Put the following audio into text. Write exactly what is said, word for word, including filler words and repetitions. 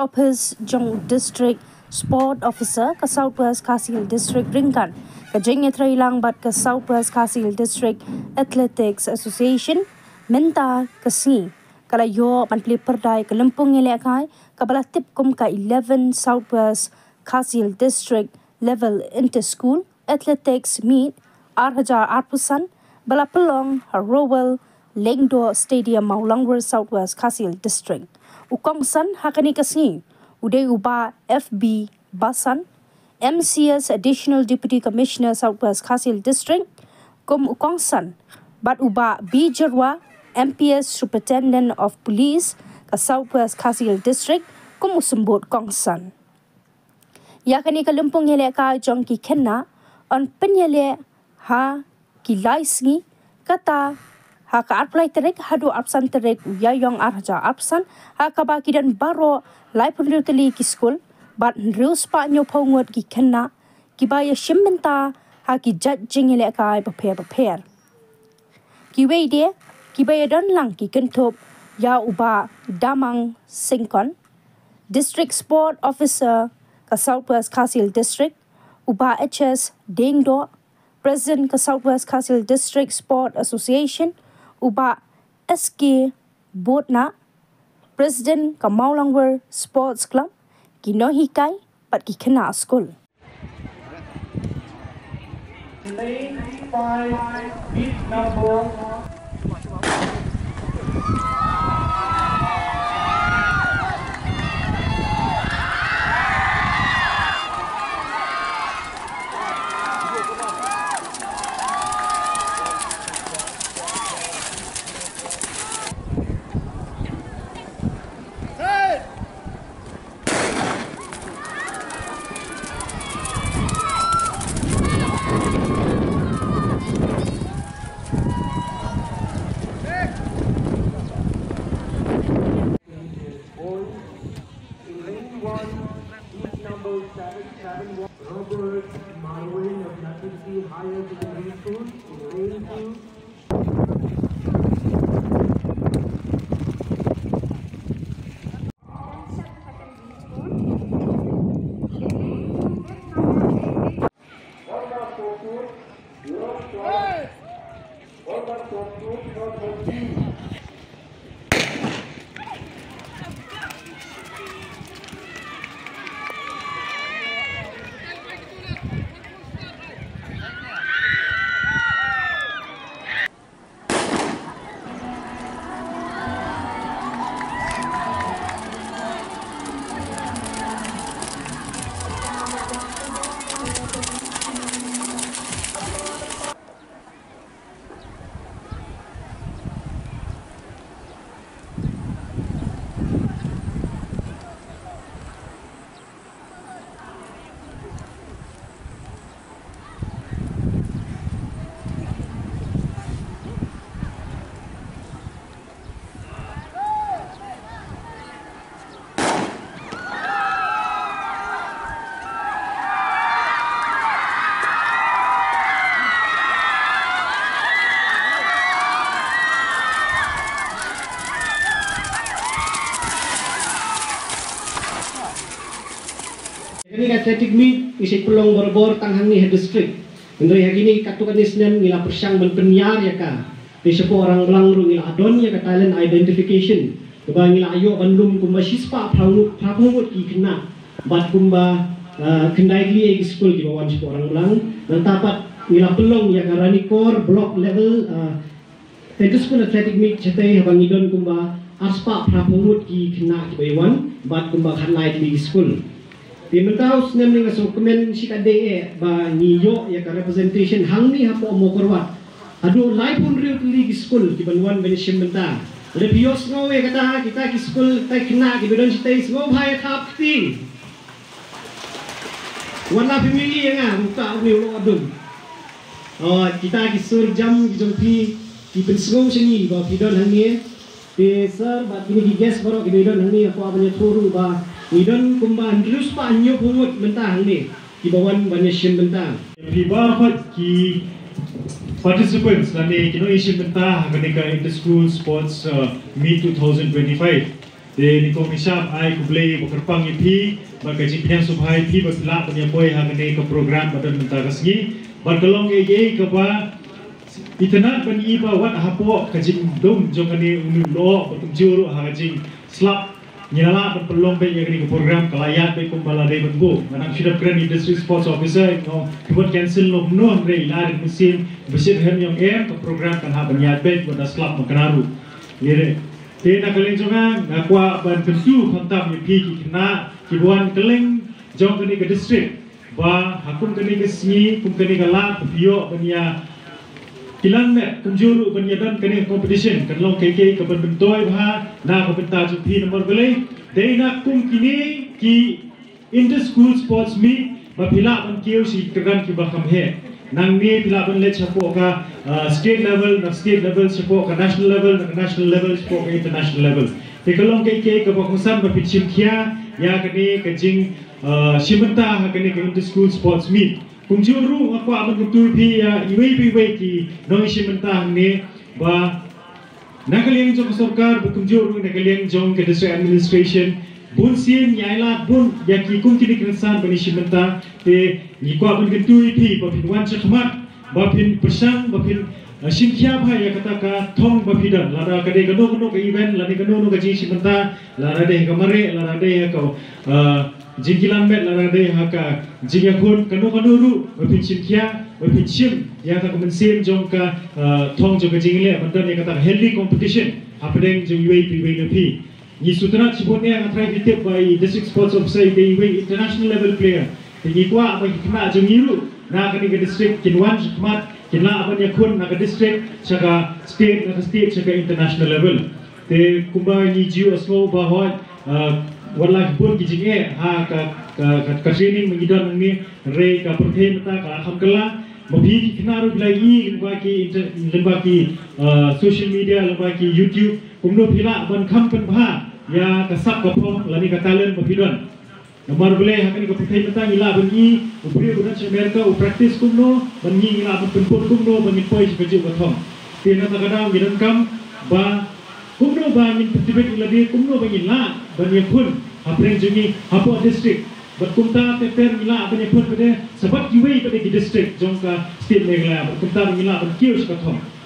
Office jong District Sport Officer ka South West Khasi Hills District ryngkat ka jingïatreilang bad ka South West Khasi Hills District Athletics Association mynta ka sngi ka la ïoh ban plie pyrda ïa ka lympung ïalehkai kaba la tip kum ka eleven South West Khasi Hills District Level Inter School Athletics Meet ar hajar arphew san ba la pynlong ha Rowell Lyngdoh Stadium, Mawlangwir, South West Khasi Hills District. U kongsan ha kane ka sngi u dei u Bah F B Basan, M C S, Additional Deputy Commissioner, South West Khasi Hills District, kum u kongsan, bad u Bah B Jyrwa, M P S, Superintendent of Police ka South West Khasi Hills District, kum u symbud kongsan. Ïa kane ka lympung ïalehkai jong ki khynnah yn pynïaleh ha ki lai sngi, kata ha ka arphew lai tarik haduh arphew san tarik u Ïaïong ar hajar arphew san, ha kaba ki don baroh laiphew hynriew tylli ki skul bad hynriew spah hynñiewphew ngut ki khynnah kiba ïashim bynta ha ki jait jingïalehkai bapher bapher. Kiwei de kiba ïadon lang ki kynthup ïa u Bah Damang Syngkon, District Sport Officer ka South West Khasi Hills District, u Bah H S Diengdoh, President ka South West Khasi Hills District Sport Association, u Bah S K Botna, President ka Mawlangwir Sports Club, ki nonghikai bad ki khynnah skul. Lane five, bib number. Boys, in lane one, bib number seven seven one, Robert Marwin of Nativity Higher Secondary School, in lane two. Kane ka athletic meet ngi sa pynlong barabor tang hangne ha district. Hynrei ha kine katto katne snem ngi la pyrshang ban pynïar ïa ka. Te shapoh Rangblang ruh ngi la don ïa ka talent identification kaba ngi la ïoh ban lum kumba shispah phra ngut, phra phew ngut ki khynnah bad kumba, ah, khyndai tylli ki skul kiba wan shapoh Rangblang. Nangta pat ngi la pynlong ïa ka Ranikor block level, ah, Inter School Athletic Meet shatei haba ngi don kumba arspah phra phew ngut ki khynnah kiba ïawan bad kumba khatlai tylli ki skul. Te mynta u snem ne nga sngewkmen shikatdei eh ba ngi ïoh ïa ka representation hangne hapoh Mawkyrwat. Haduh laiphew hynriew tylli ki skul kiban wan ban shim bynta. Lada phi ïohsngew ïa kata, kita ki skul, kita ki khynnah kiba don shatei, sngewbha ïa thap kti. Wat la phi mih ïa nga, buka une u lok adun. Oh, kita ki sur jam ki jong phi, ki pynsngew sha ngi ba phi don hangne. Te sir bad kine ki guest baroh kiba don hangne, nga kwah ban ïathuh ruh ba ngi don kumba hynriew spah hynñiew phew ngut mynta hangne kiba wan ban ïashim bynta. Phi baroh ki participants lane ki nongïashim bynta ha kane ka Inter School Sports, uh, Meet two thousand twenty-five. Te nyngkong nyngshap ai khublei ba kyrpang ïa phi bad ka jingpynïaid sngewbha ïa phi ba phi lah ban ïa poi ha kane ka program ba don mynta ka sngi. Bad ka long ei ei kaba itynnad ban ïohi ba wat hapoh ka jingdum jong kane une u lyoh bad kumjuh ruh ha ka jingslap ngi la lah ban pynlong beit ïa kane ka program ka la ïaid beit kumba la dei ban buh. Nga dang shu dep kren ïa District Sports Officer, nga ong phi wat cancel noh noh, hynrei la dei mynsiem ba shit hem ïong em ka program kan hap ban ïaid beit wat da slap ma kane ruh. Ïa dei. Te na ka liang jong nga, nga kwah ban kyntu khamtam ïa phi ki khynnah kiba wan kylleng jong kane ka district ba ha kum kane ka sngi, kum kane ka lad, ba phi ïoh ban ïa kilan met kumjuh ruh ban ïa don kane ka competition. Kan long kaei kaei kaban myntoi bha na ka bynta jong phi, namar balei? Dei na kum kine ki inter school sports meet ba phi lah ban kiew sha ki kyrdan kiba kham heh. Nangne phi lah ban leit shapoh ka, ah, state level, na state level shapoh ka national level, na ka national level shapoh ka international level. Te ka long kaei kaei kaba kongsan ba phin shim khia ïa kane ka jing, ah, shim bynta ha kane ka inter school sports meet. Kumjuh ruh nga kwah ban kyntu ïa phi ïa iwei pa iwei ki nongïashim bynta hangne ba na ka liang jong ka sorkar bad kumjuh ruh na ka liang jong ka district administration, bun sien ngi ailad bun ïa ki kum kine ki rynsan ban ïashim bynta. Te ngi kwah ban kyntu ïa phi ba phin wan shakhmat, ba phin pyrshang, ba phin, eh, shim khia bha ïa kata ka thong ba phi don, lada ka dei kano kano ka event, lada kano kano ka jingshim bynta, lada dei ka mareh, lada dei ka, eh, jingkilan met, lada dei ha ka jingïakhun, kano kano ruh ba phin shim khia, ba phin shim ïa kata ka mynsiem jong ka, ah, thong jong ka jingïaleh ban don ïa kata ka healthy competition hapdeng jong iwei pa iwei na phi. Ngi sngewtynnat shibun, nga tharai phi tip ba i District Sports Officer i dei iwei international level player. Te ngi kwah ba ki khynnah jong ngi ruh na kane ka district kin wan shakhmat, kin lah ban ïakhun na ka district sha ka state, na ka state sha ka international level. Te kumba ngi ju ïohsngew ba hooid, ah, wat la ki bun ki jingeh ha ka, ka, ka, ka training ba ngi don hangne, hynrei ka pyrthei mynta ka la kham kylla. Ma phi ki khynnah ruh phi la ïohi lyngba ki inter-, lyngba ki, ah, social media, lyngba ki YouTube, kumno phi lah ban kham pynbha ïa ka sap ka phong lane ka talent ba phi don. Namar balei ha kane ka pyrthei mynta ngi lah ban ïohi u briew ba don sha America u practice kumno, bad ngi ngi lah ban pynput kumno ba ngin poi sha kajuh ka thong. Te na kata ka daw ngi donkam ba kumno ba ngin pyntbit ïa lade, kumno ba ngin lah ban ïakhun hapdeng jong ngi hapoh district. Bad kumta ter ter ngi lah ban ïakhun pat de sa bad kiwei pat de ki district jong ka state Meghalaya. Bad kumta ba ngin lah ban kiew sha ka thong.